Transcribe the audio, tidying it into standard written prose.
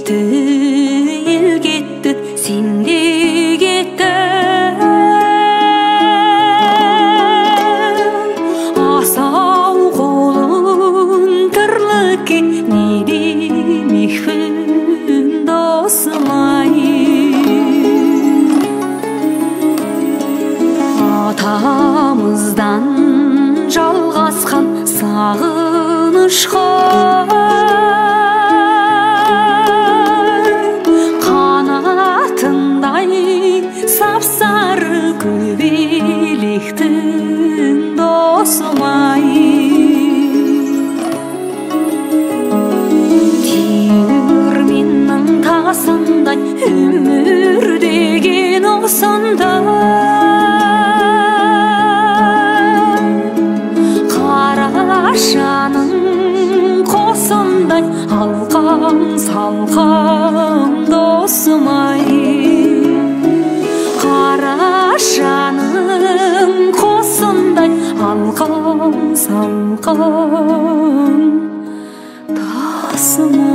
Кетті, ел кетті, сен де кеттің. Асау қолын тірлікке не демекпін, досым ай. Атамыздан жалғасқан сағыныш қой, қанатындай сап-сары көбелектің, досым ай. Диірменнің тасындай өмір деген осындай, қарашаның қосындай алқам салқам, досым ай. Қарашаның қосындай алқам салқам, досым.